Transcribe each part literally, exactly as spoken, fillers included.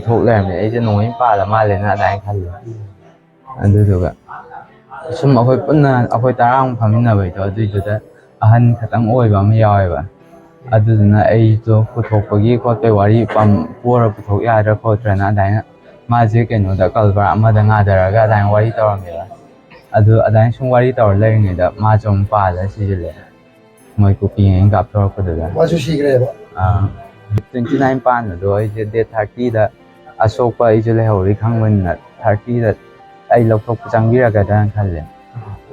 ꯊꯣꯛ ꯂꯩꯔꯝꯃꯦ꯫ ꯑꯩꯁꯦ ꯅꯣꯡꯃꯩ ꯄꯥꯜꯂ ꯃꯥꯜꯂꯦꯅ ꯑꯗꯨꯃꯥꯏꯅ ꯈꯜꯂꯦ꯫ ꯑꯗꯨꯗꯨꯒ ꯁꯨꯝ ꯑꯩꯈꯣꯏ ꯄꯨꯟꯅ, ꯑꯩꯈꯣꯏ ꯇꯔꯥꯃꯨꯛ ꯐꯝꯃꯤꯟꯅꯕꯩꯗꯣ, ꯑꯗꯨꯏꯗꯨꯗ ꯑꯍꯟ ꯈꯇꯪ ꯑꯣꯏꯕ ꯑꯃ ꯌꯥꯎꯋꯦꯕ꯫ ꯑꯗꯨꯗꯨꯅ ꯑꯩꯗꯣ ꯄꯨꯊꯣꯛꯄꯒꯤ ꯈꯣꯠꯄꯒꯤ ꯋꯥꯔꯤ ꯄꯝ-, ꯄꯣꯔ ꯄꯨꯊꯣꯛ ꯌꯥꯗ꯭ꯔꯥ ꯈꯣꯠꯇ꯭ꯔꯥꯅ ꯑꯗꯨꯃꯥꯏꯅ ꯃꯥꯁꯦ ꯀꯩꯅꯣꯗ ꯀꯜꯕꯥꯔ ꯑꯃꯗ ꯉꯥꯗꯔꯒ ꯑꯗꯨꯃꯥꯏꯅ ꯋꯥꯔꯤ ꯇꯧꯔꯝꯃꯦꯕ꯫ ꯑꯗꯨ ꯑꯗꯨꯃꯥꯏꯅ ꯁꯨꯝ ꯋꯥꯔꯤ ꯇꯧꯔ ꯂꯩꯔꯤꯉꯩꯗ ꯃꯥꯁꯨ ꯑꯃꯨꯛ ꯄꯥꯜꯂ ꯁꯤꯖꯤꯜꯂꯦ꯫ ꯃꯣꯏ ꯀꯨꯀꯤꯉꯩꯅ ꯀꯥꯞꯊꯣꯔꯛꯄꯗꯨꯗ꯫ ꯃꯥꯁꯨ ꯁꯤꯈ꯭ꯔꯦꯕ? ꯑꯥ꯫ Twenty nine ꯄꯥꯟꯕꯗꯣ ꯑꯩꯁꯦ date thirty ꯗ ꯑꯁꯣꯛꯄ ꯑꯩꯁꯨ ꯂꯩꯍꯧꯔꯤ ꯈꯪꯕꯅꯤꯅ, thirty ꯗ ꯑꯩ ꯂꯧꯊꯣꯛꯄ ꯆꯪꯕꯤꯔꯛꯀꯗ꯭ꯔꯥꯅ ꯈꯜꯂꯦ꯫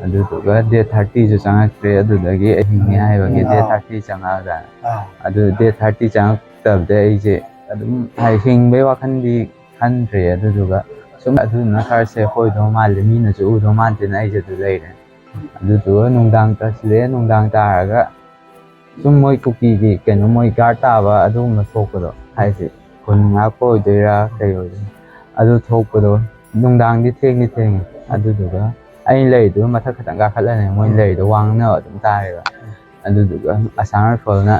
ꯑꯗꯨꯗꯨꯒ date thirty ꯁꯨ ꯆꯪꯉꯛꯇ꯭ꯔꯦ꯫ ꯑꯗꯨꯗꯒꯤ ꯑꯩ ꯍꯤꯡꯉꯦ ꯍꯥꯏꯕꯒꯤ date ꯑꯥ꯫ thirty ꯆꯪꯉꯛꯑꯒ, ꯑꯥ꯫ ꯑꯗꯨ date thirty ꯆꯪꯉꯛꯇꯕꯗꯩ ꯑꯩꯁꯦ ꯑꯗꯨꯝ ꯍꯥꯏ-, ꯍꯤꯡꯕꯩ ꯋꯥꯈꯜꯗꯤ ꯈꯟꯗ꯭ꯔꯦ꯫ ꯑꯗꯨꯗꯨꯒ ꯁꯨꯝ ꯑꯗꯨꯗꯨꯅ ꯈꯔ safe ꯑꯣꯏꯗꯧ ꯃꯥꯜꯂꯦ, ꯃꯤꯅꯁꯨ ꯎꯗꯧ ꯃꯥꯟꯗꯦꯅ ꯑꯩꯁꯦ ꯑꯗꯨ ꯂꯩꯔꯦ꯫ ꯑꯗꯨꯗꯨꯒ ꯅꯨꯡꯗꯥꯡ ꯇꯥꯁꯤꯜꯂꯛꯑꯦ꯫ ꯅꯨꯡꯗꯥꯡ ꯇꯥꯔꯒ ꯁꯨꯝ ꯃꯣꯏ ꯀꯨꯀꯤꯒꯤ ꯀꯩꯅꯣ, ꯃꯣꯏ guard ꯇꯥꯕ ꯑꯗꯨꯒꯨꯝꯕ ꯊꯣꯛꯄꯗꯣ, ꯍꯥꯏꯁꯦ ꯈꯨꯟ ꯉꯥꯛꯄ ꯑꯣꯏꯗꯣꯏꯔꯥ ꯀꯩ ꯑꯣꯏꯗꯣꯏꯅꯣ, ꯑꯗꯨ ꯊꯣꯛꯄꯗꯣ ꯅꯨꯡꯗꯥꯡꯗꯤ ꯊꯦꯡꯗꯤ ꯊꯦꯡꯉꯦ꯫ ꯑꯗꯨꯗꯨꯒ ꯑꯩꯅ ꯂꯩꯔꯤꯗꯨ ꯃꯊꯛ ꯈꯤꯇꯪ ꯀꯥꯈꯠꯂꯅꯤ, ꯃꯣꯏ ꯂꯩꯔꯤꯗꯣ ꯋꯥꯡꯅ ꯑꯗꯨꯝ ꯇꯥꯔꯦꯕ꯫ ꯑꯗꯨꯗꯨꯒ ꯑꯁꯥꯝ ꯔꯥꯏꯐꯜꯅ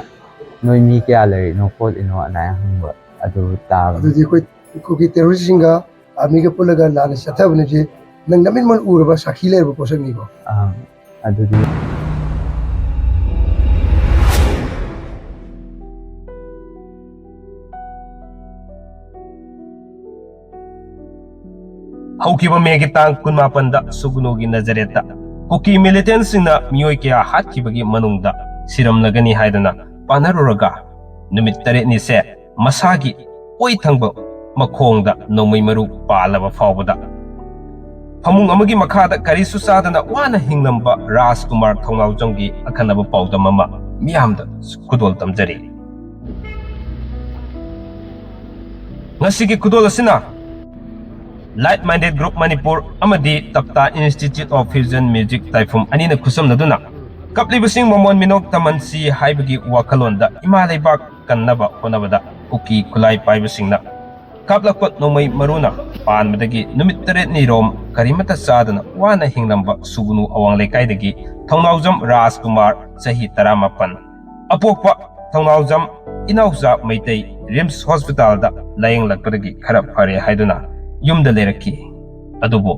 "ꯅꯣꯏ ꯃꯤ ꯀꯌꯥ ꯂꯩꯔꯤꯅꯣ ꯈꯣꯠꯂꯤꯅꯣ?" ꯑꯗꯨꯃꯥꯏꯅ ꯍꯪꯕ꯫ ꯑꯗꯨ ꯇꯥꯕ꯫ ꯑꯗꯨꯗꯤ ꯑꯩꯈꯣꯏ ꯀꯨꯀꯤ terrorist ꯁꯤꯡꯒ army ꯒ ꯄꯨꯜꯂꯒ ꯂꯥꯟꯅ ꯆꯠꯊꯕꯅꯤꯁꯦ ꯅꯪ ꯅꯃꯤꯠꯃꯛꯅ ꯎꯔꯕ ꯁꯥꯈꯤ ꯂꯩꯔꯕ ꯄꯣꯠꯁꯛꯅꯤꯀꯣ꯫ ꯑꯥ, ꯑꯗꯨꯗꯤ ꯍꯧꯈꯤꯕ ꯃꯦꯒꯤ ꯇꯥꯡ ꯀꯨꯟꯃꯥꯄꯟꯗ ꯁꯨꯒꯨꯅꯨꯒꯤ ꯅꯖꯔꯦꯠꯇ ꯀꯨꯀꯤ militant ꯁꯤꯡꯅ ꯃꯤꯑꯣꯏ ꯀꯌꯥ ꯍꯥꯠꯈꯤꯕꯒꯤ ꯃꯅꯨꯡꯗ ꯁꯤꯔꯝꯂꯒꯅꯤ ꯍꯥꯏꯗꯅ ꯄꯥꯅꯔꯨꯔꯒ ꯅꯨꯃꯤꯠ ꯇꯔꯦꯠꯅꯤꯁꯦ ꯃꯁꯥꯒꯤ ꯑꯣꯏ ꯊꯪꯕ ꯃꯈꯣꯡꯗ ꯅꯣꯡꯃꯩ ꯃꯔꯨ ꯄꯥꯜꯂꯕ ꯐꯥꯎꯕꯗ ꯐꯃꯨꯡ ꯑꯃꯒꯤ ꯃꯈꯥꯗ ꯀꯔꯤꯁꯨ ꯆꯥꯗꯅ ꯋꯥꯅ ꯍꯤꯡꯂꯝꯕ ꯔꯥꯖꯀꯨꯃꯥꯔ ꯊꯧꯅꯥꯎꯖꯝꯒꯤ ꯑꯈꯟꯅꯕ ꯄꯥꯎꯗꯝ ꯑꯃ ꯃꯤꯌꯥꯝꯗ ꯈꯨꯗꯣꯜ ꯇꯝꯖꯔꯤ꯫ ꯉꯁꯤꯒꯤ ꯈꯨꯗꯣꯜ ꯑꯁꯤꯅ Like Minded Group ꯃꯅꯤꯄꯨꯔ ꯑꯃꯗꯤ Tapta Institute of Fusion Music ꯇꯥꯏꯐꯨꯝ ꯑꯅꯤꯅ ꯈꯨꯠꯁꯝꯅꯗꯨꯅ ꯀꯞꯂꯤꯕꯁꯤꯡ ꯃꯃꯣꯟ ꯃꯤꯅꯣꯛ ꯇꯝꯍꯟꯁꯤ ꯍꯥꯏꯕꯒꯤ ꯋꯥꯈꯜꯂꯣꯟꯗ ꯏꯃꯥ ꯂꯩꯕꯥꯛ ꯀꯟꯅꯕ ꯍꯣꯠꯅꯕꯗ ꯀꯨꯀꯤ ꯈꯨꯠꯂꯥꯏ ꯄꯥꯏꯕꯁꯤꯡꯅ ꯀꯥꯞꯂꯛꯄ ꯅꯣꯡꯃꯩ ꯃꯔꯨꯅ ꯄꯥꯟꯕꯗꯒꯤ ꯅꯨꯃꯤꯠ ꯇꯔꯦꯠꯅꯤꯔꯣꯝ ꯀꯔꯤꯃꯠꯇ ꯆꯥꯗꯅ ꯋꯥꯅ ꯍꯤꯡꯂꯝꯕ ꯁꯨꯒꯨꯅꯨ ꯑꯋꯥꯡ ꯂꯩꯀꯥꯏꯗꯒꯤ ꯊꯧꯅꯥꯎꯖꯝ ꯔꯥꯖꯀꯨꯃꯥꯔ, ꯆꯍꯤ ꯇꯔꯥꯃꯥꯄꯟ, ꯑꯄꯣꯛꯄ ꯊꯧꯅꯥꯎꯖꯝ ꯏꯅꯥꯎꯆꯥ ꯃꯩꯇꯩ ꯔꯤꯝꯁ ꯍꯣꯁꯄꯤꯇꯥꯜꯗ ꯂꯥꯌꯦꯡꯂꯛꯄꯗꯒꯤ ꯈꯔ ꯐꯔꯦ ꯍꯥꯏꯗꯨꯅ ꯌꯨꯝꯗ ꯂꯩꯔꯛꯈꯤ꯫ ꯑꯗꯨꯕꯨ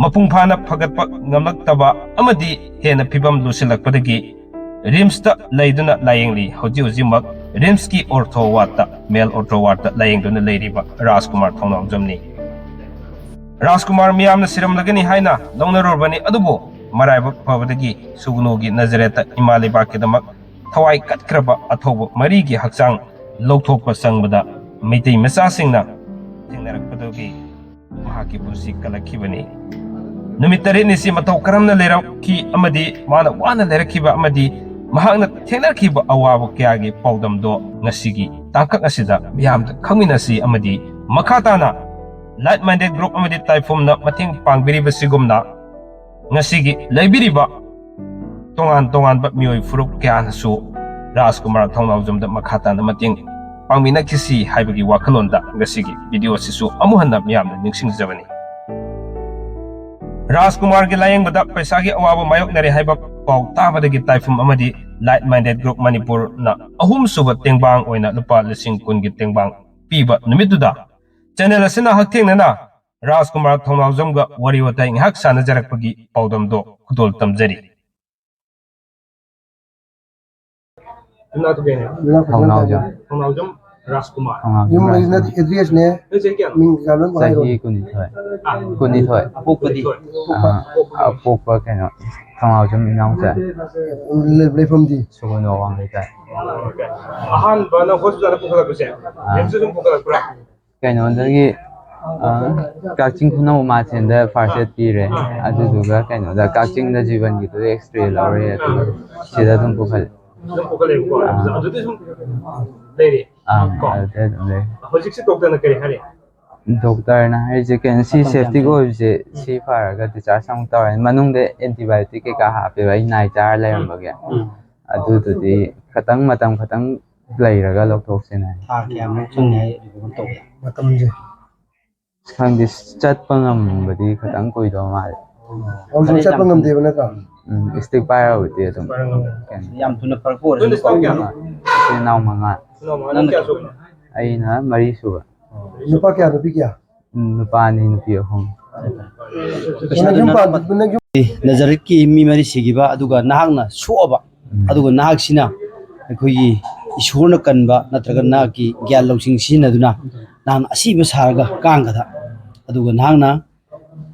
ꯃꯄꯨꯡ ꯐꯥꯅ ꯐꯒꯠꯄ ꯉꯝꯂꯛꯇꯕ ꯑꯃꯗꯤ ꯍꯦꯟꯅ ꯐꯤꯕꯝ ꯂꯨꯁꯤꯜꯂꯛꯄꯗꯒꯤ ꯔꯤꯝꯁꯇ ꯂꯩꯗꯨꯅ ꯂꯥꯌꯦꯡꯂꯤ꯫ ꯍꯧꯖꯤꯛ ꯍꯧꯖꯤꯛꯃꯛ ꯔꯤꯝꯁꯀꯤ ꯑꯣꯔꯊꯣ ꯋꯥꯔꯗꯇ, ꯃꯦꯜ ꯑꯣꯔꯊꯣ ꯋꯥꯔꯗꯇ ꯂꯥꯌꯦꯡꯗꯨꯅ ꯂꯩꯔꯤꯕ ꯔꯥꯖꯀꯨꯃꯥꯔ ꯊꯧꯅꯥꯎꯖꯝꯅꯤ꯫ ꯔꯥꯖꯀꯨꯃꯥꯔ ꯃꯤꯌꯥꯝꯅ ꯁꯤꯔꯝꯂꯒꯅꯤ ꯍꯥꯏꯅ ꯂꯧꯅꯔꯨꯔꯕꯅꯤ, ꯑꯗꯨꯕꯨ ꯃꯔꯥꯏꯕꯛ ꯐꯕꯗꯒꯤ ꯁꯨꯒꯅꯨꯒꯤ ꯅꯖꯔꯦꯠꯇ ꯏꯃꯥ ꯂꯩꯕꯥꯛꯀꯤꯗꯃꯛ ꯊꯋꯥꯏ ꯀꯠꯈ꯭ꯔꯕ ꯑꯊꯧꯕ ꯃꯔꯤꯒꯤ ꯍꯛꯆꯥꯡ ꯂꯧꯊꯣꯛꯄ ꯆꯪꯕꯗ ꯃꯩꯇꯩ ꯃꯆꯥꯁꯤꯡꯅ ꯊꯦꯡꯅꯔꯛꯄꯗꯒꯤ ꯃꯍꯥꯛꯀꯤ ꯄꯨꯟꯁꯤ ꯀꯜꯂꯛꯈꯤꯕꯅꯤ꯫ ꯅꯨꯃꯤꯠ ꯇꯔꯦꯠꯅꯤꯁꯤ ꯃꯇꯧ ꯀꯔꯝꯅ ꯂꯩꯔꯛꯈꯤ ꯑꯃꯗꯤ ꯃꯥꯅ ꯋꯥꯅ ꯂꯩꯔꯛꯈꯤꯕ ꯑꯃꯗꯤ ꯃꯍꯥꯛꯅ ꯊꯦꯡꯅꯈꯤꯕ ꯑꯋꯥꯕ ꯀꯌꯥꯒꯤ ꯄꯥꯎꯗꯝꯗꯣ ꯉꯁꯤꯒꯤ ꯇꯥꯡꯀꯛ ꯑꯁꯤꯗ ꯃꯤꯌꯥꯝꯗ ꯈꯪꯃꯤꯟꯅꯁꯤ꯫ ꯑꯃꯗꯤ ꯃꯈꯥ ꯇꯥꯅ ꯂꯥꯏꯠ ꯃꯥꯏꯟꯗꯦꯠ ꯒ꯭ꯔꯨꯞ ꯑꯃꯗꯤ ꯇꯥꯏꯐꯨꯝꯅ ꯃꯇꯦꯡ ꯄꯥꯡꯕꯤꯔꯤꯕꯁꯤꯒꯨꯝꯅ ꯉꯁꯤꯒꯤ ꯂꯩꯕꯤꯔꯤꯕ ꯇꯣꯉꯥꯟ ꯇꯣꯉꯥꯟꯕ ꯃꯤꯑꯣꯏ ꯐꯨꯔꯨꯞ ꯀꯌꯥꯅꯁꯨ ꯔꯥꯖꯀꯨꯃꯥꯔ ꯊꯧꯅꯥꯎꯖꯝꯗ ꯃꯈꯥ ꯇꯥꯅ ꯃꯇꯦꯡ ꯄꯥꯡꯃꯤꯟꯅꯈꯤꯁꯤ ꯍꯥꯏꯕꯒꯤ ꯋꯥꯈꯜꯂꯣꯟꯗ ꯉꯁꯤꯒꯤ ꯚꯤꯗꯤꯑꯣ ꯑꯁꯤꯁꯨ ꯑꯃꯨꯛ ꯍꯟꯅ ꯃꯤꯌꯥꯝꯗ ꯅꯤꯡꯁꯤꯡꯖꯕꯅꯤ꯫ ꯔꯥꯖꯀꯨꯃꯥꯔꯒꯤ ꯂꯥꯌꯦꯡꯕꯗ ꯄꯩꯁꯥꯒꯤ ꯑꯋꯥꯕ ꯃꯥꯌꯣꯛꯅꯔꯦ ꯍꯥꯏꯕ ꯄꯥꯎ ꯇꯥꯕꯗꯒꯤ ꯇꯥꯏꯐꯨꯝ ꯑꯃꯗꯤ ꯂꯥꯏꯠ ꯃꯥꯏꯟꯗꯦꯠ ꯒ꯭ꯔꯨꯞ ꯃꯅꯤꯄꯨꯔꯅ ꯑꯍꯨꯝꯁꯨꯕ ꯇꯦꯡꯕꯥꯡ ꯑꯣꯏꯅ ꯂꯨꯄꯥ ꯂꯤꯁꯤꯡ ꯀꯨꯟꯒꯤ ꯇꯦꯡꯕꯥꯡ ꯄꯤꯕ ꯅꯨꯃꯤꯠꯇꯨꯗ ꯆꯦꯅꯦꯜ ꯑꯁꯤꯅ ꯍꯛꯊꯦꯡꯅꯅ ꯔꯥꯖꯀꯨꯃꯥꯔ ꯊꯧꯅꯥꯎꯖꯝꯒ ꯋꯥꯔꯤ ꯋꯥꯇꯥꯏ ꯉꯥꯏꯍꯥꯛ ꯁꯥꯟꯅꯖꯔꯛꯄꯒꯤ ꯄꯥꯎꯗꯝꯗꯣ ꯈꯨꯗꯣꯜ ꯇꯝꯖꯔꯤ꯫ ꯏꯅꯥꯎ ꯊꯧꯅꯥꯎꯖꯝ꯫ ꯊꯧꯅꯥꯎꯖꯝ꯫ ꯊꯧꯅꯥꯎꯖꯝ ꯔꯥꯖꯀꯨꯃꯥꯔ꯫ ꯊꯧꯅꯥꯎꯖꯝ ꯌꯨꯝ ꯂꯩꯅ ꯔꯥꯖꯀꯨꯃꯥꯔ꯫ Address ꯅꯦ꯫ ꯅꯣꯏ ꯆꯍꯤ ꯀꯌꯥꯅꯣ? ꯃꯤꯡ ꯀꯩꯀꯥ ꯂꯣꯏ ꯃꯈꯥ ꯆꯍꯤ ꯍꯥꯏꯔꯛꯑꯣ꯫ ꯀꯨꯟꯅꯤꯊꯣꯏ꯫ ꯑꯥ꯫ ꯀꯨꯟꯅꯤꯊꯣꯏ꯫ ꯑꯄꯣꯛꯄꯗꯤ? ꯑꯥ, ꯑꯄꯣꯛꯄ ꯀꯩꯅꯣ, ꯊꯧꯅꯥꯎꯖꯝ ꯏꯅꯥꯎꯆꯥ꯫ ꯂꯩ-, ꯂꯩꯐꯝꯗꯤ? ꯁꯨꯒꯨꯅꯨ ꯑꯋꯥꯡ ꯂꯩꯀꯥꯏ꯫ ꯑꯣꯀꯦ꯫ ꯑꯍꯥꯟꯕ ꯅꯪ ꯍꯣꯁꯄꯤꯇꯥꯜꯗ ꯄꯨꯈꯠꯂꯛꯄꯁꯦ, ꯑꯥ꯫ ꯔꯤꯝꯁꯇ ꯁꯨꯝ ꯄꯨꯈꯠꯂꯛꯄ꯭ꯔꯥ? ꯀꯩꯅꯣꯗꯒꯤ, ꯑ, ꯀꯛꯆꯤꯡ ꯈꯨꯅꯧ ꯃꯥꯁꯦꯟꯗ first aid ꯄꯤꯔꯦ꯫ ꯑꯗꯨꯗꯨꯒ ꯀꯩꯅꯣꯗ ꯀꯛꯆꯤꯡꯗ ꯖꯤꯕꯟꯒꯤꯗꯨꯗ X-ray ꯂꯧꯔꯦ, ꯑꯗꯨꯒ ꯁꯤꯗ ꯑꯗꯨꯝ ꯄꯨꯈꯠꯂꯦ꯫ ꯑꯗꯨꯝ ꯄꯨꯈꯠꯂꯛꯑꯦꯕꯀꯣ? ꯑꯥ꯫ ꯑꯗꯨꯗꯤ ꯁꯨꯝ ꯂꯩꯔꯤ? ꯑꯥ, ꯀꯣ? ꯑꯗꯨꯗ ꯑꯗꯨꯝ ꯂꯩ꯫ ꯍꯧꯖꯤꯛꯁꯦ ꯗꯣꯛꯇꯔꯅ ꯀꯔꯤ ꯍꯥꯏꯔꯤ? ꯗꯣꯛꯇꯔꯅ ꯍꯥꯏꯔꯤꯁꯦ ꯀꯩꯅꯣ, ꯁꯤ ꯃꯇꯝ septic ꯌꯥꯝ ꯑꯣꯏꯕꯁꯦ ꯁꯤ ꯐꯔꯒ discharge ꯑꯃꯨꯛ ꯇꯧꯔꯅꯤ꯫ ꯃꯅꯨꯡꯗ antibiotic ꯀꯩꯀꯥ ꯍꯥꯞꯄꯦꯕ, ꯑꯩ ꯅꯥꯏ ꯆꯥꯔ ꯂꯩꯔꯝꯕꯒꯤ꯫ ꯎꯝ꯫ ꯑꯗꯨꯗꯨꯗꯤ ꯈꯇꯪ, ꯃꯇꯝ ꯈꯇꯪ ꯂꯩꯔꯒ ꯂꯧꯊꯣꯛꯁꯦꯅ ꯍꯥꯏ꯫ ꯊꯥ ꯀꯌꯥꯃꯨꯛ ꯆꯪꯅꯤ ꯍꯥꯏ ꯑꯗꯨꯃꯥꯏꯅ ꯇꯧꯕꯗ? ꯃꯇꯝꯁꯦ꯫ ꯈꯪꯗꯦ, ꯆꯠꯄ ꯉꯝꯕꯗꯤ ꯈꯇꯪ ꯀꯨꯏꯗꯧ ꯃꯥꯜꯂꯦ꯫ ꯍꯧꯖꯤꯛ ꯆꯠꯄ ꯉꯝꯗꯦꯕ ꯅꯠꯇ꯭ꯔꯣ? ꯎꯝ, stick ꯄꯥꯏꯔꯕꯨꯗꯤ ꯑꯗꯨꯝ ꯀꯩꯅꯣ꯫ ꯌꯥꯝ ꯊꯨꯅ ꯐꯔꯛꯄ ꯑꯣꯏꯔꯁꯨ ꯅꯣꯏ ꯅꯆꯤꯟ ꯅꯅꯥꯎ ꯀꯌꯥꯅꯣ? ꯏꯆꯤꯟ ꯏꯅꯥꯎ ꯃꯉꯥ꯫ ꯅꯪꯅ ꯀꯌꯥ ꯁꯨꯕ? ꯑꯩꯅ ꯃꯔꯤ ꯁꯨꯕ꯫ ꯅꯨꯄꯥ ꯀꯌꯥ, ꯅꯨꯄꯤ ꯀꯌꯥ? ꯎꯝ, ꯅꯨꯄꯥ ꯑꯅꯤ, ꯅꯨꯄꯤ ꯑꯍꯨꯝ꯫ ꯅꯪ ꯌꯨꯝ ꯄꯥꯟ-, ꯅꯪ ꯌꯨꯝ ꯅꯖꯔꯠꯀꯤ ꯃꯤ ꯃꯔꯤ ꯁꯤꯈꯤꯕ, ꯑꯗꯨꯒ ꯅꯍꯥꯛꯅ ꯁꯣꯛꯑꯕ, ꯎꯝ꯫ ꯑꯗꯨꯒ ꯅꯍꯥꯛꯁꯤꯅ ꯑꯩꯈꯣꯏꯒꯤ ꯏꯁꯣꯔꯅ ꯀꯟꯕ ꯅꯠꯇ꯭ꯔꯒ ꯅꯍꯥꯛꯀꯤ ꯒ꯭ꯌꯥꯟ ꯂꯧꯁꯤꯡ ꯁꯤꯖꯤꯟꯅꯗꯨꯅ ꯅꯍꯥꯛꯅ ꯑꯁꯤꯕ ꯁꯥꯔꯒ ꯀꯥꯡꯒꯗ, ꯑꯗꯨꯒ ꯅꯍꯥꯛꯅ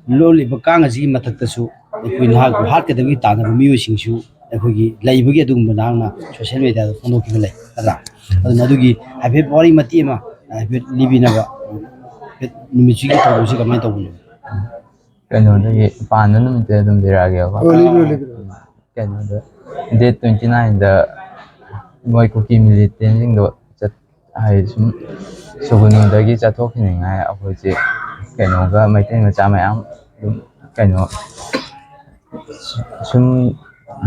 ꯂꯣꯜꯂꯤꯕ ꯀꯥꯡ ꯑꯁꯤꯒꯤ ꯃꯊꯛꯇꯁꯨ ꯑꯩꯈꯣꯏ ꯅꯍꯥꯛꯄꯨ ꯍꯥꯠꯀꯗꯕꯒꯤ ꯇꯥꯟꯅꯕ ꯃꯤꯑꯣꯏꯁꯤꯡꯁꯨ ꯑꯩꯈꯣꯏꯒꯤ ꯂꯩꯕꯒꯤ ꯑꯗꯨꯒꯨꯝꯕ ꯅꯍꯥꯛꯅ social media ꯗ ꯐꯣꯡꯗꯣꯛꯈꯤꯕ ꯂꯩ, ꯅꯠꯇ꯭ꯔꯥ? ꯑꯗꯨꯅ ꯑꯗꯨꯒꯤ ꯍꯥꯏꯐꯦꯠ ꯋꯥꯔꯤ ꯃꯇꯦꯛ ꯑꯃ ꯍꯥꯏꯐꯦꯠ ꯂꯤꯕꯤꯅꯕ, ꯍꯥꯏꯐꯦꯠ ꯅꯨꯃꯤꯠꯁꯤꯒꯤ ꯊꯧꯗꯣꯛꯁꯤ ꯀꯃꯥꯏꯅ ꯇꯧꯕꯅꯣ? ꯀꯩꯅꯣꯗꯒꯤ ꯄꯥꯟꯕ ꯅꯨꯃꯤꯠꯇ ꯑꯗꯨꯝ ꯂꯤꯔꯛꯑꯒꯦꯕꯀꯣ꯫ ꯑꯣ, ꯂꯤꯕꯤꯔꯣ, ꯂꯤꯕꯤꯔꯣ꯫ ꯀꯩꯅꯣꯗ, date twenty nine ꯗ ꯃꯣꯏ ꯀꯨꯀꯤ militant ꯁꯤꯡꯗꯣ ꯆꯠ-, ꯍꯥꯏꯗꯤ ꯁꯨꯝ ꯁꯨꯒꯨꯅꯨꯗꯒꯤ ꯆꯠꯊꯣꯛꯈꯤꯅꯤꯡꯉꯥꯏ ꯑꯩꯈꯣꯏꯁꯦ ꯀꯩꯅꯣꯒ ꯃꯩꯇꯩ ꯃꯆꯥ ꯃꯌꯥꯝ ꯑꯗꯨꯝ ꯀꯩꯅꯣ ꯁꯨꯝ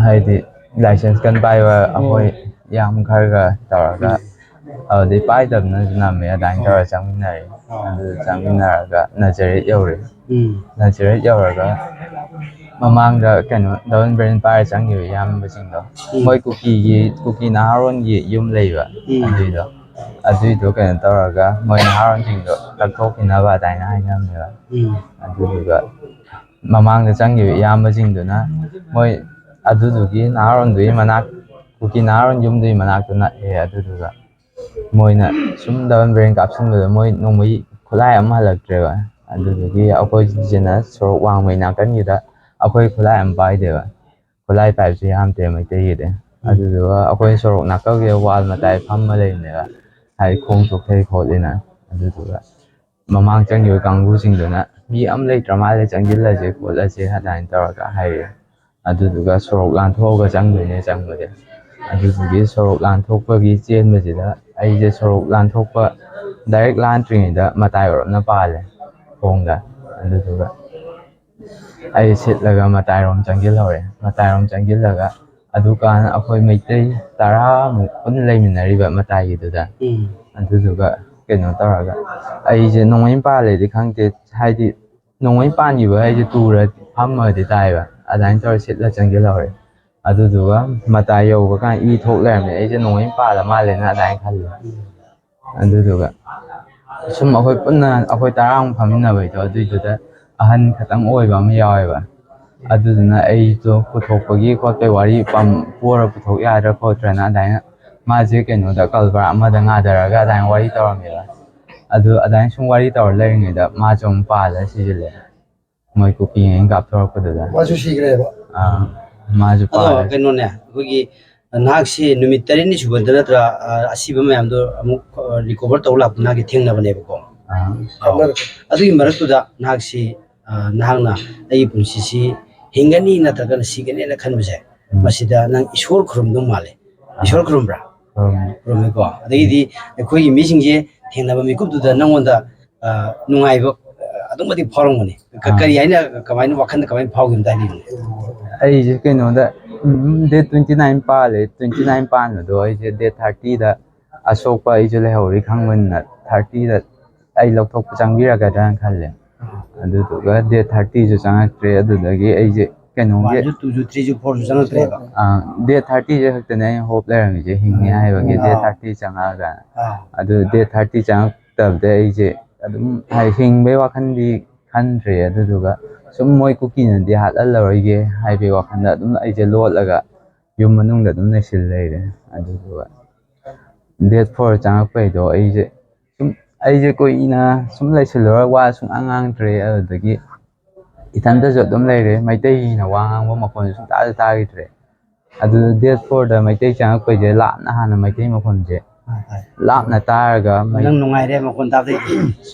ꯍꯥꯏꯗꯤ license ꯀꯟ ꯄꯥꯏꯕ ꯑꯩꯈꯣꯏ ꯏꯌꯥꯝ ꯈꯔꯒ ꯇꯧꯔꯒ, ꯑꯗꯨꯗꯩ ꯄꯥꯏꯗꯕꯅꯁꯨ ꯅꯝꯃꯦ, ꯑꯗꯨꯃꯥꯏꯅ ꯇꯧꯔꯒ ꯆꯪꯃꯤꯟꯅꯔꯦ꯫ ꯑꯗꯨ ꯆꯪꯃꯤꯟꯅꯔꯒ ꯅꯖꯔꯦꯠ ꯌꯧꯔꯦ꯫ ꯅꯖꯔꯦꯠ ꯌꯧꯔꯒ ꯃꯃꯥꯡꯗ ꯀꯩꯅꯣ double barrel ꯄꯥꯏꯔ ꯆꯪꯈꯤꯕ ꯏꯌꯥꯝꯕꯁꯤꯡꯗꯣ, ꯃꯣꯏ ꯀꯨꯀꯤꯒꯤ, ꯀꯨꯀꯤ ꯅꯍꯥꯔꯣꯟꯒꯤ ꯌꯨꯝ ꯂꯩꯕ, ꯑꯗꯨꯏꯗꯣ, ꯑꯗꯨꯏꯗꯣ ꯀꯩꯅꯣ ꯇꯧꯔꯒ ꯃꯣꯏ ꯅꯍꯥꯔꯣꯟꯁꯤꯡꯗꯣ ꯀꯛꯊꯣꯛꯈꯤꯅꯕ ꯑꯗꯨꯃꯥꯏꯅ ꯍꯥꯏꯅꯕꯅꯦꯕ꯫ ꯑꯗꯨꯗꯨꯒ ꯃꯃꯥꯡꯗ ꯆꯪꯈꯤꯕ ꯏꯌꯥꯝꯕꯁꯤꯡꯗꯨꯅ ꯃꯣꯏ ꯑꯗꯨꯗꯨꯒꯤ ꯅꯍꯥꯔꯣꯟꯗꯨꯒꯤ ꯃꯅꯥꯛ, ꯀꯨꯀꯤ ꯅꯍꯥꯔꯣꯟ ꯌꯨꯝꯗꯨꯒꯤ ꯃꯅꯥꯛꯇ ꯅꯛꯑꯦ꯫ ꯑꯗꯨꯗꯨꯒ ꯃꯣꯏꯅ ꯁꯨꯝ double barrel ꯀꯥꯞꯁꯤꯟꯕꯗ ꯃꯣꯏ ꯅꯣꯡꯃꯩ ꯈꯨꯠꯂꯥꯏ ꯑꯃ ꯍꯜꯂꯛꯇ꯭ꯔꯦꯕ꯫ ꯑꯗꯨꯗꯨꯒꯤ ꯑꯩꯈꯣꯏꯁꯤꯅ ꯁꯣꯔꯣꯛ ꯋꯥꯡꯃꯩ ꯅꯥꯀꯟꯒꯤꯗ ꯑꯩꯈꯣꯏ ꯈꯨꯠꯂꯥꯏ ꯑꯃ ꯄꯥꯏꯗꯦꯕ꯫ ꯈꯨꯠꯂꯥꯏ ꯄꯥꯏꯕꯁꯨ ꯌꯥꯝꯗꯦ ꯃꯩꯇꯩꯒꯤꯗꯤ꯫ ꯑꯗꯨꯗꯨꯒ ꯑꯩꯈꯣꯏ ꯁꯣꯔꯣꯛ ꯅꯥꯀꯟꯒꯤ wall ꯃꯇꯥꯏ ꯐꯝꯃ ꯂꯩꯕꯅꯦꯕ, ꯍꯥꯏꯗꯤ ꯈꯣꯡ ꯆꯣꯛꯊꯩ ꯈꯣꯠꯂꯤꯅ꯫ ꯑꯗꯨꯗꯨꯒ ꯃꯃꯥꯡ ꯆꯪꯈꯤꯕ ꯀꯥꯡꯕꯨꯁꯤꯡꯗꯨꯅ "ꯃꯤ ꯑꯃ ꯂꯩꯇ꯭ꯔ ꯃꯥꯜꯂꯦ, ꯆꯪꯁꯤꯜꯂꯁꯦ ꯈꯣꯠꯂꯁꯦ" ꯑꯗꯨꯃꯥꯏꯅ ꯇꯧꯔꯒ ꯍꯥꯏꯔꯛꯑꯦ꯫ ꯑꯗꯨꯗꯨꯒ ꯁꯣꯔꯣꯛ ꯂꯥꯟꯊꯣꯛꯑꯒ ꯆꯪꯗꯣꯏꯅꯦ ꯆꯪꯕꯗꯤ꯫ ꯑꯗꯨꯗꯨꯒꯤ ꯁꯣꯔꯣꯛ ꯂꯥꯟꯊꯣꯛꯄꯒꯤ ꯆꯦꯟꯕꯁꯤꯗ ꯑꯩꯁꯦ ꯁꯣꯔꯣꯛ ꯂꯥꯟꯊꯣꯛꯄ direct ꯂꯥꯟꯗ꯭ꯔꯤꯉꯩꯗ ꯃꯇꯥꯏ ꯑꯣꯔꯞꯅ ꯄꯥꯜꯂꯦ ꯈꯣꯡꯗ꯫ ꯑꯗꯨꯗꯨꯒ ꯑꯩ ꯁꯤꯠꯂꯒ ꯃꯇꯥꯏꯔꯣꯝ ꯆꯪꯁꯤꯜꯍꯧꯔꯦ꯫ ꯃꯇꯥꯏꯔꯣꯝ ꯆꯪꯁꯤꯜꯂꯒ ꯑꯗꯨꯀꯥꯟ ꯑꯩꯈꯣꯏ ꯃꯩꯇꯩ ꯇꯔꯥꯃꯨꯛ ꯄꯨꯟꯅ ꯂꯩꯃꯤꯟꯅꯔꯤꯕ ꯃꯇꯥꯏꯒꯤꯗꯨꯗ꯫ ꯑꯗꯨꯗꯨꯒ ꯀꯩꯅꯣ ꯇꯧꯔꯒ ꯑꯩꯁꯦ ꯅꯣꯡꯃꯩ ꯄꯥꯜꯂꯦꯗꯤ ꯈꯪꯗꯦ, ꯍꯥꯏꯗꯤ ꯅꯣꯡꯃꯩ ꯄꯥꯟꯈꯤꯕ ꯍꯥꯏꯁꯦ ꯇꯨꯔ ꯐꯝꯃꯗꯤ ꯇꯥꯏꯕ, ꯑꯗꯨꯃꯥꯏꯅ ꯇꯧꯔ ꯁꯤꯠꯂ ꯆꯪꯁꯤꯜꯍꯧꯔꯦ꯫ ꯑꯗꯨꯗꯨꯒ ꯃꯇꯥꯏ ꯌꯧꯕ ꯀꯥꯟꯗ ꯏ ꯊꯣꯛ ꯂꯩꯔꯝꯃꯦ꯫ ꯑꯩꯁꯦ ꯅꯣꯡꯃꯩ ꯄꯥꯜꯂ ꯃꯥꯜꯂꯦꯅ ꯑꯗꯨꯃꯥꯏꯅ ꯈꯜꯂꯦ꯫ ꯑꯗꯨꯗꯨꯒ ꯁꯨꯝ ꯑꯩꯈꯣꯏ ꯄꯨꯟꯅ, ꯑꯩꯈꯣꯏ ꯇꯔꯥꯃꯨꯛ ꯐꯝꯃꯤꯟꯅꯕꯩꯗꯣ, ꯑꯗꯨꯏꯗꯨꯗ ꯑꯍꯟ ꯈꯇꯪ ꯑꯣꯏꯕ ꯑꯃ ꯌꯥꯎꯋꯦꯕ꯫ ꯑꯗꯨꯗꯨꯅ ꯑꯩꯗꯣ ꯄꯨꯊꯣꯛꯄꯒꯤ ꯈꯣꯠꯄꯒꯤ ꯋꯥꯔꯤ, ꯄꯝ ꯄꯣꯔ ꯄꯨꯊꯣꯛ ꯌꯥꯗ꯭ꯔꯥ ꯈꯣꯠꯇ꯭ꯔꯅ ꯑꯗꯨꯃꯥꯏꯅ, ꯃꯥꯁꯦ ꯀꯩꯅꯣꯗ ꯀꯜꯚꯔ ꯑꯃꯗ ꯉꯥꯗꯔꯒ ꯑꯗꯨꯃꯥꯏꯅ ꯋꯥꯔꯤ ꯇꯧꯔꯝꯃꯦꯕ꯫ ꯑꯗꯨ ꯑꯗꯨꯃꯥꯏꯅ ꯁꯨꯝ ꯋꯥꯔꯤ ꯇꯧꯔ ꯂꯩꯔꯤꯉꯩꯗ ꯃꯥꯁꯨ ꯑꯃꯨꯛ ꯄꯥꯜꯂ ꯁꯤꯖꯤꯜꯂꯦ꯫ ꯃꯣꯏ ꯀꯨꯀꯤꯉꯩꯅ ꯀꯥꯞꯊꯣꯔꯛꯄꯗꯨꯗ꯫ ꯃꯥꯁꯨ ꯁꯤꯈ꯭ꯔꯦꯕ? ꯑꯥ, ꯃꯥꯁꯨ ꯑꯗꯣ ꯄꯥꯜꯂꯦ꯫ ꯀꯩꯅꯣꯅꯦ, ꯑꯩꯈꯣꯏꯒꯤ ꯅꯍꯥꯛꯁꯤ ꯅꯨꯃꯤꯠ ꯇꯔꯦꯠꯅꯤ ꯁꯨꯕꯗ ꯅꯠꯇ꯭ꯔꯥ, ꯑ, ꯑꯁꯤꯕ ꯃꯌꯥꯝꯗꯣ ꯑꯃꯨꯛ, ꯑ, ꯔꯤꯀꯣꯚꯔ ꯇꯧꯕ ꯂꯥꯛꯄ ꯅꯍꯥꯛꯀꯤ ꯊꯦꯡꯅꯕꯅꯦꯕꯀꯣ꯫ ꯑꯥ꯫ ꯑꯗꯨꯒꯤ ꯃꯔꯛꯇꯨꯗ ꯅꯍꯥꯛꯁꯤ, ꯑ, ꯅꯍꯥꯛꯅ ꯑꯩꯒꯤ ꯄꯨꯟꯁꯤꯁꯤ ꯍꯤꯡꯒꯅꯤ ꯅꯠꯇ꯭ꯔꯒꯅ ꯁꯤꯒꯅꯤꯅ ꯈꯟꯕꯁꯦ, ꯎꯝ꯫ ꯃꯁꯤꯗ ꯅꯪ ꯏꯁꯣꯔ ꯈꯨꯔꯨꯝꯗꯧ ꯃꯥꯜꯂꯦ꯫ ꯑꯥ꯫ ꯏꯁꯣꯔ ꯈꯨꯔꯨꯝꯕ꯭ꯔꯥ? ꯈꯨꯔꯨꯝꯃꯤ꯫ ꯈꯨꯔꯨꯝꯃꯤꯀꯣ꯫ ꯑꯗꯒꯤꯗꯤ ꯑꯩꯈꯣꯏꯒꯤ ꯃꯤꯁꯤꯡꯁꯦ ꯊꯦꯡꯅꯕ ꯃꯤꯀꯨꯞꯇꯨꯗ ꯅꯪꯉꯣꯟꯗ, ꯑ, ꯅꯨꯡꯉꯥꯏꯕ, ꯑ, ꯑꯗꯨꯛ ꯃꯇꯤꯛ ꯐꯥꯎꯔꯝꯒꯅꯤ꯫ ꯀ-, ꯑꯥ꯫ ꯀꯔꯤ ꯍꯥꯏꯅ, ꯀꯃꯥꯏꯅ, ꯋꯥꯈꯜꯗ ꯀꯃꯥꯏꯅ ꯐꯥꯎꯈꯤꯕ ꯑꯝꯇ ꯍꯥꯏꯕꯤꯌꯨꯅꯦ? ꯑꯩꯁꯦ ꯀꯩꯅꯣꯗ, ꯎꯝ, date twenty nine ꯄꯥꯜꯂꯦ꯫ Twenty nine ꯄꯥꯟꯕꯗꯣ ꯑꯩꯁꯦ date thirtyꯗ ꯑꯁꯣꯛꯄ ꯑꯩꯁꯨ ꯂꯩꯍꯧꯔꯤ ꯈꯪꯕꯅꯤꯅ, thirtyꯗ ꯑꯩ ꯂꯧꯊꯣꯛꯄ ꯆꯪꯕꯤꯔꯛꯀꯗ꯭ꯔꯥꯅ ꯈꯜꯂꯦ꯫ ꯑꯥ꯫ ꯑꯗꯨꯗꯨꯒ date thirtyꯁꯨ ꯆꯪꯉꯛꯇ꯭ꯔꯦ꯫ ꯑꯗꯨꯗꯒꯤ ꯑꯩꯁꯦ ꯀꯩꯅꯣꯒꯤ oneꯁꯨ, twoꯁꯨ, threeꯁꯨ, fourꯁꯨ ꯆꯪꯉꯛꯇ꯭ꯔꯦꯕ? ꯑꯥ, date thirtyꯁꯦ ꯈꯛꯇꯅꯦ ꯑꯩꯅ hope ꯂꯩꯔꯝꯃꯤꯁꯦ, ꯍꯤꯡꯉꯦ ꯎꯝ꯫ ꯍꯥꯏꯕꯒꯤ꯫ ꯑꯥ꯫ Date thirty ꯆꯪꯉꯛꯑꯒ꯫ ꯑꯥ꯫ ꯑꯗꯨ date thirty ꯆꯪꯉꯛꯇꯕꯗꯩ ꯑꯩꯁꯦ ꯑꯗꯨꯝ, ꯍꯥꯏ, ꯍꯤꯡꯕꯩ ꯋꯥꯈꯜꯗꯤ ꯈꯟꯗ꯭ꯔꯦ꯫ ꯑꯗꯨꯗꯨꯒ ꯁꯨꯝ ꯃꯣꯏ ꯀꯨꯀꯤꯅꯗꯤ ꯍꯥꯠꯍꯜꯂꯔꯣꯏꯒꯦ ꯍꯥꯏꯕꯒꯤ ꯋꯥꯈꯜꯗ ꯑꯗꯨꯝ ꯑꯩꯁꯦ ꯂꯣꯠꯂꯒ ꯌꯨꯝ ꯃꯅꯨꯡꯗ ꯑꯗꯨꯝ ꯂꯩꯁꯤꯜ ꯂꯩꯔꯦ꯫ ꯑꯗꯨꯗꯨꯒ date four ꯆꯪꯉꯛꯄꯩꯗꯣ ꯑꯩꯁꯦ ꯁꯨꯝ, ꯑꯩꯁꯦ ꯀꯨꯏꯅ ꯁꯨꯝ ꯂꯩꯁꯤꯜꯂꯨꯔ ꯋꯥ ꯁꯨꯡꯉꯥꯡ ꯉꯥꯡꯗ꯭ꯔꯦ꯫ ꯑꯗꯨꯗꯒꯤ ꯏꯊꯟꯇꯁꯨ ꯑꯗꯨꯝ ꯂꯩꯔꯦ꯫ ꯃꯩꯇꯩꯅ ꯋꯥ ꯉꯥꯡꯕ ꯃꯈꯣꯟꯁꯨ ꯁꯨꯡꯇꯥꯁꯨ ꯇꯥꯈꯤꯗ꯭ꯔꯦ꯫ ꯑꯗꯨ date fourꯗ ꯃꯩꯇꯩ ꯆꯪꯉꯛꯄꯩꯁꯦ ꯂꯥꯞꯅ ꯍꯥꯟꯅ ꯃꯩꯇꯩ ꯃꯈꯣꯟꯁꯦ ꯑꯥ, ꯇꯥꯏ꯫ ꯂꯥꯞꯅ ꯇꯥꯔꯒ ꯃꯩ-, ꯅꯪ ꯅꯨꯡꯉꯥꯏꯔꯦ ꯃꯈꯣꯟ ꯇꯥꯕꯗꯩꯗꯤ꯫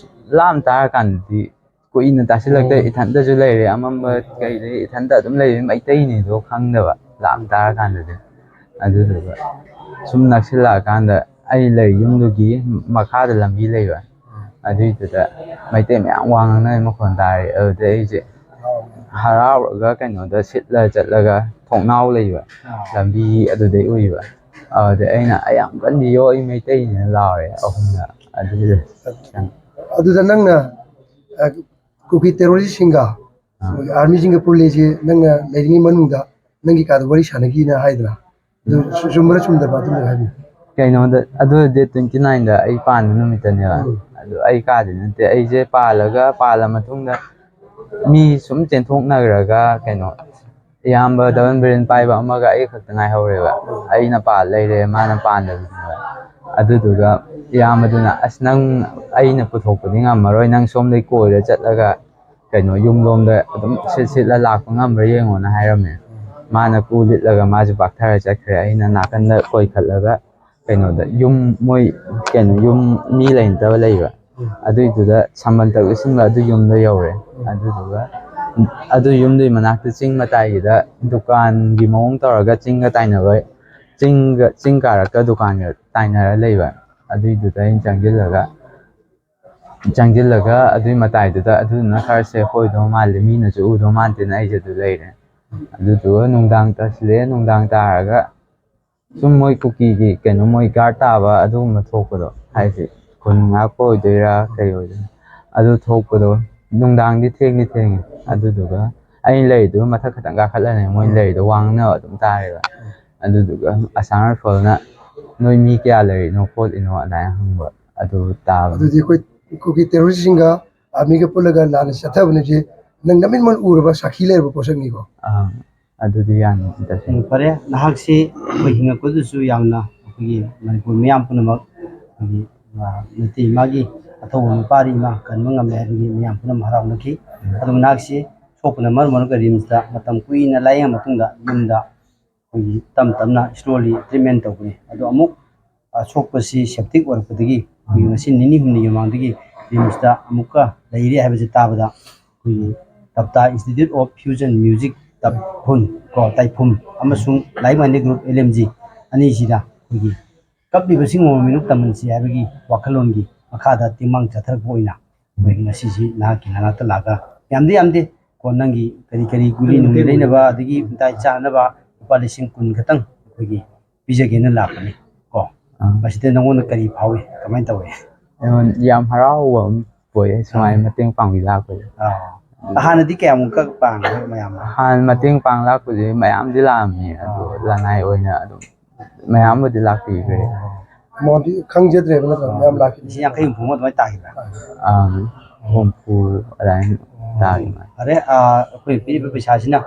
ꯂꯥꯞꯅ ꯇꯥꯔꯀꯥꯟꯗꯗꯤ ꯀꯨꯏꯅ ꯇꯥꯁꯤꯜꯂꯛꯇꯦ꯫ ꯑꯣ꯫ ꯏꯊꯟꯇꯁꯨ ꯂꯩꯔꯦ, ꯑꯃꯝꯕ ꯑꯣ꯫ ꯀꯩꯗꯩ ꯏꯊꯟꯇ ꯑꯗꯨꯝ ꯂꯩꯔꯦ꯫ ꯃꯩꯇꯩꯅꯤꯗꯣ ꯈꯪꯗꯕ, ꯂꯥꯞꯅ ꯇꯥꯔꯀꯥꯟꯗꯗꯤ꯫ ꯑꯗꯨꯗꯨꯒ ꯁꯨꯝ ꯅꯛꯁꯤꯜꯂꯛꯑꯀꯥꯟꯗ ꯑꯩ ꯂꯩ ꯌꯨꯝꯗꯨꯒꯤ ꯃꯈꯥꯗ ꯂꯝꯕꯤ ꯂꯩꯕ꯫ ꯑꯗꯨꯏꯗꯨꯗ ꯃꯩꯇꯩ ꯃꯌꯥꯝ ꯋꯥ ꯉꯥꯡꯅꯕ ꯃꯈꯣꯟ ꯇꯥꯔꯦ꯫ ꯑꯗꯨꯗꯩ ꯑꯩꯁꯦ ꯍꯔꯥꯎꯔꯒ ꯀꯩꯅꯣꯗ ꯁꯤꯠꯂ ꯆꯠꯂꯒ ꯊꯣꯡꯅꯥꯎ ꯂꯩꯕ ꯑꯥ꯫ ꯂꯝꯕꯤ ꯑꯗꯨꯗꯩ ꯎꯏꯕ꯫ ꯑꯗꯨꯗꯩ ꯑꯩꯅ, "ꯑꯩ ꯌꯥꯝ ꯀꯟꯗꯤ ꯌꯣꯛꯏ ꯃꯩꯇꯩꯅꯤꯅ" ꯂꯥꯎꯔꯦ ꯑꯍꯨꯝꯂꯛ꯫ ꯑꯗꯨꯗ ꯑꯗꯨꯗ ꯅꯪꯅ, ꯑ, ꯀꯨꯀꯤ terroristꯁꯤꯡꯒ ꯑꯥ꯫ ꯑꯥꯔꯃꯤꯁꯤꯡꯒ ꯄꯨꯜꯂꯤꯁꯤ ꯅꯪꯅ ꯂꯩꯔꯤꯉꯩ ꯃꯅꯨꯡꯗ ꯅꯪꯒꯤ ꯀꯥꯗ ꯋꯥꯔꯤ ꯁꯥꯟꯅꯈꯤꯅ ꯍꯥꯏꯗꯅ, ꯑꯗꯨ ꯆꯨꯝꯕ꯭ꯔꯥ ꯆꯨꯝꯗꯕ꯭ꯔꯥ ꯑꯗꯨꯝ ꯍꯥꯏꯕꯤꯌꯨ꯫ ꯀꯩꯅꯣꯗ ꯑꯗꯨ ꯗꯦꯠ ꯇ꯭ꯋꯦꯟꯇꯤ ꯅꯥꯏꯟꯗ ꯑꯩ ꯄꯥꯟꯕ ꯅꯨꯃꯤꯠꯇꯅꯦꯕ꯫ ꯑꯗꯨ ꯑꯩ ꯀꯥꯗꯤ ꯅꯠꯇꯦ, ꯑꯩꯁꯦ ꯄꯥꯜꯂꯒ ꯄꯥꯜꯂ ꯃꯇꯨꯡꯗ ꯃꯤ ꯁꯨꯝ ꯆꯦꯟꯊꯣꯛꯅꯈ꯭ꯔꯒ ꯀꯩꯅꯣ ꯏꯌꯥꯝꯕ ꯗꯕꯟ ꯕ꯭ꯔꯦꯟ ꯄꯥꯏꯕ ꯑꯃꯒ ꯑꯩ ꯈꯛꯇ ꯉꯥꯏꯍꯧꯔꯦꯕ꯫ ꯑꯩꯅ ꯄꯥꯜ ꯂꯩꯔꯦ, ꯃꯥꯅ ꯄꯥꯟꯗꯕꯅꯦꯕ꯫ ꯑꯗꯨꯗꯨꯒ ꯏꯌꯥꯝꯕꯗꯨꯅ, "ꯑꯁ, ꯅꯪ ꯑꯩꯅ ꯄꯨꯊꯣꯛꯄꯗꯤ ꯉꯝꯃꯔꯣꯏ, ꯅꯪ ꯁꯣꯝꯗꯩ ꯀꯣꯏꯔ ꯆꯠꯂꯒ ꯀꯩꯅꯣ ꯌꯨꯝꯂꯣꯝꯗ ꯑꯗꯨꯝ ꯁꯤꯠ ꯁꯤꯠꯂ ꯂꯥꯛꯄ ꯉꯝꯕ꯭ꯔꯥ ꯌꯦꯡꯉꯣꯅ" ꯍꯥꯏꯔꯝꯃꯦ꯫ ꯃꯥꯅ ꯀꯨ ꯂꯤꯠꯂꯒ ꯃꯥꯁꯨ ꯄꯥꯛꯊꯔ ꯆꯠꯈ꯭ꯔꯦ꯫ ꯑꯩꯅ ꯅꯥꯀꯟꯗ ꯀꯣꯏꯈꯠꯂꯒ ꯀꯩꯅꯣꯗ ꯌꯨꯝ ꯃꯣꯏ ꯀꯩꯅꯣ ꯌꯨꯝ ꯃꯤ ꯂꯩꯅꯗꯕ ꯂꯩꯕ, ꯑꯗꯨꯏꯗꯨꯗ ꯁꯝꯕꯜ ꯇꯧ ꯏꯁꯤꯟꯕ ꯑꯗꯨ ꯌꯨꯝꯗ ꯌꯧꯔꯦ꯫ ꯑꯗꯨꯗꯨꯒ ꯑꯗꯨ ꯌꯨꯝꯗꯨꯒꯤ ꯃꯅꯥꯛꯇ ꯆꯤꯡ ꯃꯇꯥꯏꯒꯤꯗ ꯗꯨꯀꯥꯟꯒꯤ ꯃꯑꯣꯡ ꯇꯧꯔꯒ ꯆꯤꯡꯒ ꯇꯥꯏꯅꯕ, ꯆꯤꯡꯒ ꯆꯤꯡ ꯀꯥꯔꯛꯀ ꯗꯨꯀꯥꯟꯒ ꯇꯥꯏꯅꯔ ꯂꯩꯕ꯫ ꯑꯗꯨꯏꯗꯨꯗ ꯑꯩꯅ ꯆꯪꯁꯤꯜꯂꯒ ꯆꯪꯁꯤꯜꯂꯒ ꯑꯗꯨꯏ ꯃꯇꯥꯏꯗꯨꯗ ꯑꯗꯨꯗꯨꯅ ꯈꯔ ꯁꯦꯐ ꯑꯣꯏꯗꯧ ꯃꯥꯜꯂꯦ, ꯃꯤꯅꯁꯨ ꯎꯗꯧ ꯃꯥꯟꯗꯦꯅ ꯑꯩꯁꯦ ꯑꯗꯨ ꯂꯩꯔꯦ꯫ ꯑꯗꯨꯗꯨꯒ ꯅꯨꯡꯗꯥꯡ ꯇꯥꯁꯤꯜꯂꯛꯑꯦ꯫ ꯅꯨꯡꯗꯥꯡ ꯇꯥꯔꯒ ꯁꯨꯝ ꯃꯣꯏ ꯀꯨꯀꯤꯒꯤ ꯀꯩꯅꯣ, ꯃꯣꯏ ꯒꯥꯔꯗ ꯇꯥꯕ ꯑꯗꯨꯒꯨꯝꯕ ꯊꯣꯛꯄꯗꯣ, ꯍꯥꯏꯁꯦ ꯈꯨꯟ ꯉꯥꯛꯄ ꯑꯣꯏꯗꯣꯏꯔꯥ ꯀꯩ ꯑꯣꯏꯗꯣꯏꯅꯣ, ꯑꯗꯨ ꯊꯣꯛꯄꯗꯣ ꯅꯨꯡꯗꯥꯡꯗꯤ ꯊꯦꯡꯗꯤ ꯊꯦꯡꯉꯦ꯫ ꯑꯗꯨꯗꯨꯒ ꯑꯩꯅ ꯂꯩꯔꯤꯗꯨ ꯃꯊꯛ ꯈꯤꯇꯪ ꯀꯥꯈꯠꯂꯅꯤ, ꯃꯣꯏ ꯂꯩꯔꯤꯗꯣ ꯋꯥꯡꯅ ꯑꯗꯨꯝ ꯇꯥꯔꯦꯕ꯫ ꯑꯗꯨꯗꯨꯒ ꯑꯁꯥꯝ ꯔꯥꯏꯐꯜꯅ "ꯅꯣꯏ ꯃꯤ ꯀꯌꯥ ꯂꯩꯔꯤꯅꯣ ꯈꯣꯠꯂꯤꯅꯣ?" ꯑꯗꯨꯃꯥꯏꯅ ꯍꯪꯕ꯫ ꯑꯗꯨ ꯇꯥꯕ꯫ ꯑꯗꯨꯗꯤ ꯑꯩꯈꯣꯏ ꯀꯨꯀꯤ ꯇꯦꯔꯣꯔꯤꯁꯁꯤꯡꯒ ꯑꯥꯔꯃꯤꯒ ꯄꯨꯜꯂꯒ ꯂꯥꯟꯅ ꯆꯠꯊꯕꯅꯤꯁꯦ ꯅꯪ ꯅꯃꯤꯠꯃꯛꯅ ꯎꯔꯕ ꯁꯥꯈꯤ ꯂꯩꯔꯕ ꯄꯣꯠꯁꯛꯅꯤꯀꯣ꯫ ꯑꯥ, ꯑꯗꯨꯗꯤ ꯌꯥꯅꯤ, ꯇꯁꯦꯡꯅ꯫ ꯐꯔꯦ, ꯅꯍꯥꯛꯁꯤ ꯑꯩꯈꯣꯏ ꯍꯤꯡꯉꯛꯄꯗꯁꯨ ꯌꯥꯝꯅ ꯑꯩꯈꯣꯏꯒꯤ ꯃꯅꯤꯄꯨꯔ ꯃꯤꯌꯥꯝ ꯄꯨꯝꯅꯃꯛ ꯑꯩꯈꯣꯏꯒꯤ, ꯑ, ꯅꯠꯇꯦ, ꯃꯥꯒꯤ ꯑꯊꯧꯕ ꯅꯨꯄꯥꯔꯤ ꯏꯃꯥ ꯀꯟꯕ ꯉꯝꯃꯦ ꯍꯥꯏꯕꯒꯤ ꯃꯤꯌꯥꯝ ꯄꯨꯝꯅꯃꯛ ꯍꯔꯥꯎꯅꯈꯤ꯫ ꯑꯗꯨꯕꯨ ꯅꯍꯥꯛꯁꯤ ꯁꯣꯛꯄꯅ ꯃꯔꯝ ꯑꯣꯏꯔꯒ ꯔꯤꯝꯁꯇ ꯃꯇꯝ ꯀꯨꯏꯅ ꯂꯥꯏꯌꯦꯡꯉ ꯃꯇꯨꯡꯗ ꯌꯨꯝꯗ ꯑꯩꯈꯣꯏꯒꯤ ꯇꯞ ꯇꯞꯅ slowly treatment ꯇꯧꯕꯅꯤ꯫ ꯑꯗꯣ ꯑꯃꯨꯛ ꯑꯁꯣꯛꯄꯁꯤ septic ꯑꯣꯏꯔꯛꯄꯗꯒꯤ ꯑꯩꯈꯣꯏꯒꯤ ꯉꯁꯤ ꯅꯤꯅꯤ ꯍꯨꯝꯅꯤꯒꯤ ꯃꯃꯥꯡꯗꯒꯤ ꯔꯤꯝꯁꯇ ꯑꯃꯨꯛꯀ ꯂꯩꯔꯦ ꯍꯥꯏꯕꯁꯤ ꯇꯥꯕꯗ ꯑꯩꯈꯣꯏꯒꯤ ꯇꯞꯇꯥ Institute of Fusion Music ꯇꯞꯐꯨꯟ ꯀꯣ ꯇꯥꯏꯐꯨꯝ ꯑꯃꯁꯨꯡ Like Minded Group, L M G, ꯑꯅꯤꯁꯤꯗ ꯑꯩꯈꯣꯏꯒꯤ ꯀꯞꯂꯤꯕꯁꯤꯡ ꯃꯃꯤꯅꯣꯛ ꯇꯝꯍꯟꯁꯤ ꯍꯥꯏꯕꯒꯤ ꯋꯥꯈꯜꯂꯣꯟꯒꯤ ꯃꯈꯥꯗ ꯇꯦꯡꯕꯥꯡ ꯆꯠꯊꯔꯛꯄ ꯑꯣꯏꯅ ꯑꯩꯈꯣꯏ ꯉꯁꯤꯁꯤ ꯅꯍꯥꯛꯀꯤ ꯅꯅꯥꯛꯇ ꯂꯥꯛꯑꯒ ꯌꯥꯝꯗꯤ ꯌꯥꯝꯗꯦ ꯀꯣ, ꯅꯪꯒꯤ ꯀꯔꯤ ꯀꯔꯤ ꯒꯨꯂꯤ ꯅꯨꯡꯂꯤ ꯂꯩꯅꯕ ꯑꯗꯒꯤ ꯃꯤꯇꯥꯏ ꯆꯥꯅꯕ ꯂꯨꯄꯥ ꯂꯤꯁꯤꯡ ꯀꯨꯟ ꯈꯛꯇꯪ ꯑꯩꯈꯣꯏꯒꯤ ꯄꯤꯖꯒꯦꯅ ꯂꯥꯛꯄꯅꯤ ꯀꯣ꯫ ꯑꯥ꯫ ꯃꯁꯤꯗ ꯅꯉꯣꯟꯗ ꯀꯔꯤ ꯐꯥꯎꯏ, ꯀꯃꯥꯏꯅ ꯇꯧꯏ? ꯑꯩꯉꯣꯟꯗ ꯌꯥꯝ ꯍꯔꯥꯎꯕ ꯑꯃ ꯄꯣꯛꯑꯦ, ꯁꯨꯃꯥꯏꯅ ꯃꯇꯦꯡ ꯄꯥꯡꯕꯤ ꯂꯥꯛꯄꯁꯦ꯫ ꯑꯥ꯫ ꯍꯥꯟꯅꯗꯤ ꯀꯌꯥꯃꯨꯛꯀ ꯄꯥꯡꯈ꯭ꯔꯦ ꯃꯌꯥꯝ? ꯍꯥꯟꯅ ꯃꯇꯦꯡ ꯄꯥꯡ ꯂꯥꯛꯄꯗꯤ ꯃꯌꯥꯝꯗꯤ ꯂꯥꯛꯑꯝꯃꯤ, ꯑꯗꯣ ꯂꯅꯥꯏ ꯑꯣꯏꯅ ꯑꯗꯨꯝ ꯃꯌꯥꯝꯕꯨꯗꯤ ꯂꯥꯛꯄꯤꯈ꯭ꯔꯦ꯫ ꯃꯣꯗꯤ ꯈꯪꯖꯗ꯭ꯔꯦꯕ ꯅꯠꯇ꯭ꯔꯣ? ꯃꯌꯥꯝ ꯂꯥꯛꯈꯤꯕ ꯂꯤꯁꯤꯡ ꯌꯥꯡꯈꯩ ꯍꯨꯝꯐꯨ ꯑꯃ ꯑꯗꯨꯃꯥꯏꯅ ꯇꯥꯈꯤꯕ꯭ꯔꯥ? ꯑꯥ, ꯍꯨꯝꯐꯨ ꯑꯗꯨꯃꯥꯏꯅ ꯇꯥꯈꯤ ꯃꯥꯜꯂꯦ꯫ ꯐꯔꯦ, ꯑꯥ, ꯑꯩꯈꯣꯏ ꯄꯤꯔꯤꯕ ꯄꯩꯁꯥꯁꯤꯅ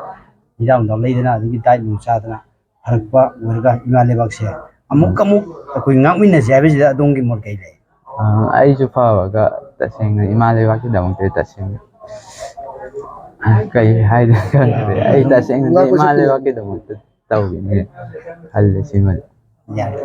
ꯍꯤꯗꯥꯛ ꯅꯨꯡꯗꯥꯛ ꯂꯩꯗꯅ, ꯑꯗꯒꯤ ꯗꯥꯏꯠ ꯅꯨꯡ ꯆꯥꯗꯅ ꯐꯔꯛꯄ ꯑꯣꯏꯔꯒ ꯏꯃꯥ ꯂꯩꯕꯥꯛꯁꯦ ꯑꯃꯨꯛ ꯑꯃꯨꯛ ꯑꯩꯈꯣꯏ ꯉꯥꯛꯃꯤꯟꯅꯁꯦ ꯍꯥꯏꯕꯁꯤꯗ ꯑꯗꯣꯝꯒꯤ ꯃꯣꯠ ꯀꯩ ꯂꯩ? ꯑꯥ, ꯑꯩꯁꯨ ꯐꯕꯒ ꯇꯁꯦꯡꯅ ꯏꯃꯥ ꯂꯩꯕꯥꯛꯀꯤꯗꯃꯛꯇ ꯇꯁꯦꯡꯅ ꯀꯩ ꯍꯥꯏꯗꯣꯏꯅꯣ ꯈꯪꯗ꯭ꯔꯦ꯫ ꯑꯩ ꯇꯁꯦꯡꯅ ꯏꯃꯥ ꯂꯩꯕꯥꯛꯀꯤꯗꯃꯛꯇ ꯇꯧꯒꯦꯅ ꯈꯜꯂꯦ ꯁꯤꯃꯗꯤ꯫ ꯌꯥꯔꯦ꯫